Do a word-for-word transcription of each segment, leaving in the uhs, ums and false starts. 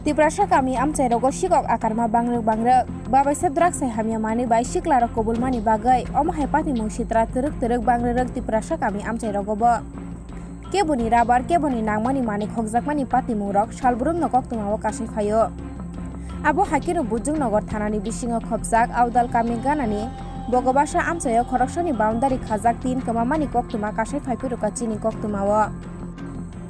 Tiprasa kami amchairogo sikok akarma bangrwk bangrwk. Babaisa drugs hai hamya manwi bai siklarok kubulmani bagwi omo hai patimung sitra twrwk twrwk bangrwk Tiprasa kami amchairogo bo. Keboni rabar, keboni nangmani manwi khokjakmani patimungrok salbrumno koktwmao kasai phaio. Abo hai kheno Bujung Nagar thanani bisingo khopjak Audal kami ganani Bogobasa amchaio khoroksani boundary khajak tin kwmamani koktwma kasai phaiphirwkha chini koktwmao.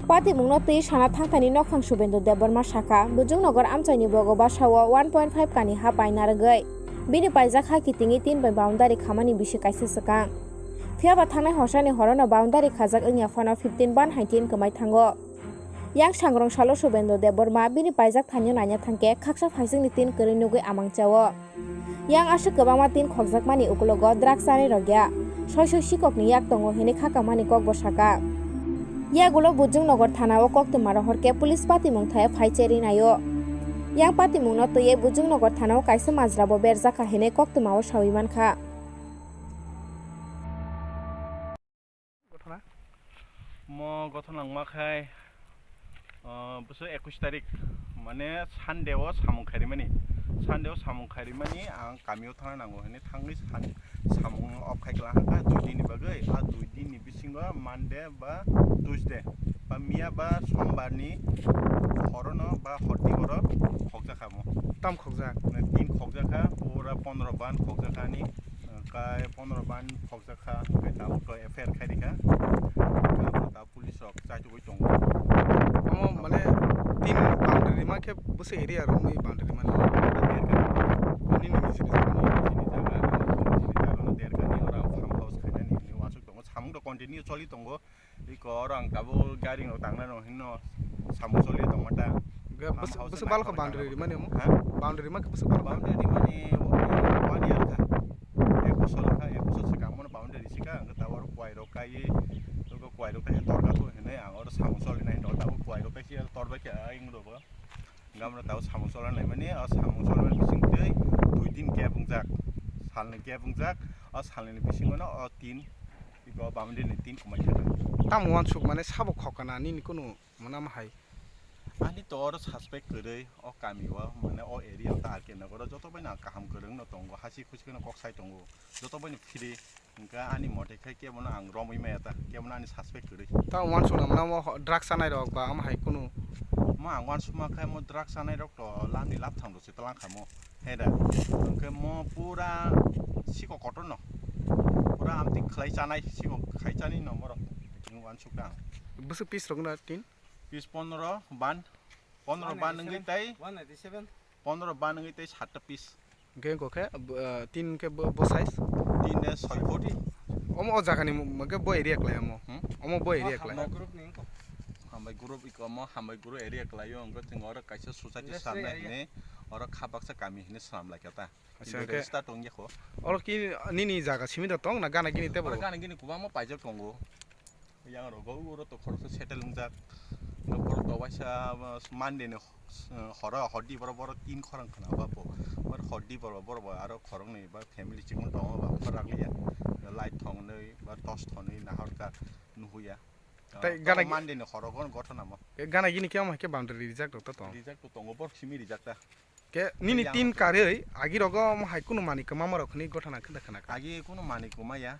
Patimungno twi sana thangthani nokphang Subendra Debbarma sakha, Bujung Nagar amchaini Bogobasao one point five kani ha paina rwgwi bini paijak ha kitingwi tin bai boundary khamani bisi kaisa swkang. Phiyaba thangnai hosani horono boundary khajak wngya phano fifteen ban hai tin kwmai thango. Yang sangrong salo Subendra Debbarma bini paijak thanio naina thangkhe khaksa phaisingni tin kwrwi nugwi amang chao. Yang aswk kwbangma tin khokjakmani ukulogo drugs chanai rok ya. Soi soi sikokni yak tongo hinwi khakamani kokbo saka. Yagulo Bujung Nagar thanao koktwma rohorkhe police patimung thaya phai cherwi naio. Yang patimungno twiwi Bujung Nagar thanao kaisa majrabo berjakha hinwi koktwmao sawi mankha. Ghotona? Mo ghotona wngma khai, ah, bwswk ekush tarik, mane Sunday o samung kharimani. Sunday o samung kharimani ang kamio thangna nango hinwi thangwi san-, samung off khai kwlangkha dui din ni bagwi. A dui din ni bisingo Monday ba Tuesday ba miya ba Sombar ni horono ba horti horo khokjakha mo. Tam khokjak? Mane tin khokjakha, pura pondro ban khokjakha ani. Kai pondro ban khokjakha, kai tabuk to F I R khai rikha. Tabuk ta police rok chaitugwi tongo. Omo mane tin boundary rima khe bwswk area romwi boundary rima? Nini nini sini jaga, nini sini jaga, nini sini jaga no derkha ni ora farm house khainani ni uansuk tongo. Samung to continue choli tongo. Iko oro ang tabuk gari no tangna no hinno samung choli tongma ta. Ga-, Farm bwswk, house bwswk balkha khabai boundary tangna rimani omo? Ha? Boundary rima khe bwswk balkha? Boundary rimani one year kha. Ek bosor kha, ek bosor swkang mano boundary sika, ang tabuk oro kwai rok kai, tabuk kwai rok kai torka to hinwi ang oro samung choli nai hinwi tabuk kwai rok kai tor bai khe ayung rok. Gamra tao samung chwla naimani, o samung chwla bising twi dui din gap wngjak, salni gap wngjak, o salni bisingo no o tin, iko bamdini tin kwmai thangkha. Tamo uansuk mane sabo khokana nini kunu mwnama hai? Ani to oro suspect kwrwi o kami o, mane o area o ta R K Nagar o joto bai no kaham kwrwng no tongo, hasi khusi kheno kok sai tongo, joto bai no phiri. Hwnkhe ani mote khe kebono ang romwi maya ta, kebono ani suspect kwrwi. Ta uansukna mwnamo ho-, drugs chanai rok ba omo hai kunu? Mo ang uansukma khe mo drugs chanai rok to lamni lapthang rok se twlang kha mo, he da? Hwnkhe mo pura siko kotor no, pura amtwi khlai chanai, siko khai chanai no morok, ang uansuk ta ang. Bwswk piece rok na tin? Piece pondro ban, pondro ban wngwi tei, pondro ban wngwi tei satta piece. Hwnkhe wngkha khe, bo, ah, tin khe bo, bo size? Tin de soi foot. Omo o jaga ni mo-, hwnkhe bo area kwlai omo. Hmm? Omo bo area kwlai. Hambai group ni wngkha. Hambai group iko omo hambai group area kwlai o, wngkha chwng oro kaisa society swnamnai hinwi oro kha baksa kami hinwi swnam lai kha ta. Acha, hwnkhe register tong ya kho. Oro ki nini jaga simi da tong na gana gini tebo? Oro gana gini kwbangma paijak tongo. Yang rogo uro to khoroksa settle wngjak. Borok to waisa, uh, Monday ni, uh, horo hodi borok, borok tin khorang khna ba bo. Borok hodi borok, borok bo aro khoroknwi ba family chikon tongo ba, borok liya. Light thongnwi ba torch thonwi nahorkha nuhuya. Tei uh, gana to Monday ni horo gon gotho namo. Gana gini khe omo hai khe boundary rijak rok to tong. Rijak to tongo, borok simi rijak ta. Ke nini tin karwi agi rogo omo hai kunu mani kwma morok hwnwi gotha na khwna khwna kha. Agi kunu mani kwma ya.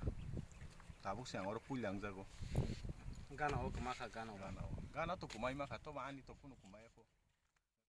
Tabuk se ang oro puila wngjago. Gana o kwma kha, gana o. Gana o. Gana to kwmai ma kha, tobo ani to kunu kwmai ya kho.